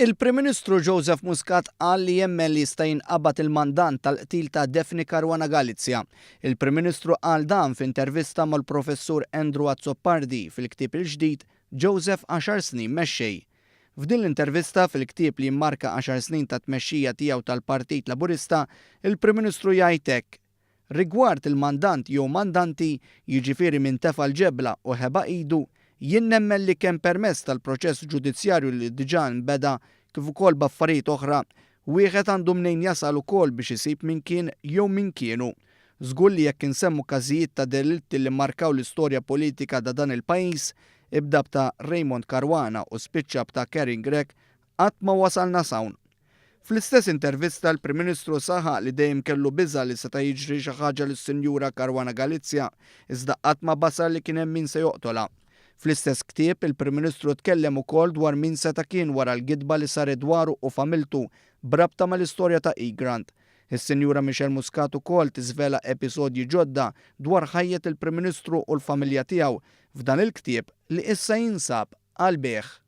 Il-Prim Ministru Joseph Muscat qal li jemmen li jista' jinqabad il-mandant tal-qtil ta' Daphne Caruana Galizia. Il-Prim Ministru qal dan f'intervista mal-Professur Andrew Azzopardi fil-ktieb il-ġdid Joseph Għaxar Snin Mexxej. F'din l-intervista fil-ktieb li jimmarka għaxar snin ta' tmexxija tiegħu tal-Partit Laburista, il-Prim Ministru jgħid hekk, Rigward il-mandant jew mandanti, jiġifieri min tefa' l-ġebla u ħeba idu, jien nemmen li kemm permezz tal-proċess ġudizzjarju li diġà nbeda kif ukoll b'affarijiet oħra, wieħed għandu mnejn jasal ukoll biex isib min kien jew min kienu. Żgur li jekk insemmu każijiet ta' delitti li mmarkaw l-istorja politika da dan il-pajjiż, ibda b'ta' Raymond Caruana u spiċċa b'ta' Karen Grech, qatt ma wasalna s'hawn. Fl-istess intervista l-Prim Ministru saħaq li dejjem kellu biża' li seta' jiġri xi ħaġa lis-Sinjura Caruana Galizia, iżda qatt ma basar li kien hemm min se joqtolha. Fl-istess ktieb, il-Prim Ministru tkellem ukoll dwar min seta' kien wara l-gidba li saret dwaru u familtu b'rabta mal-istorja ta' Egrant. Is-Sinjura Michelle Muscat ukoll tiżvela episodji ġodda dwar ħajjet il-Prim Ministru u l-familja tiegħu f'dan il-ktieb li issa jinsab għall-bejgħ.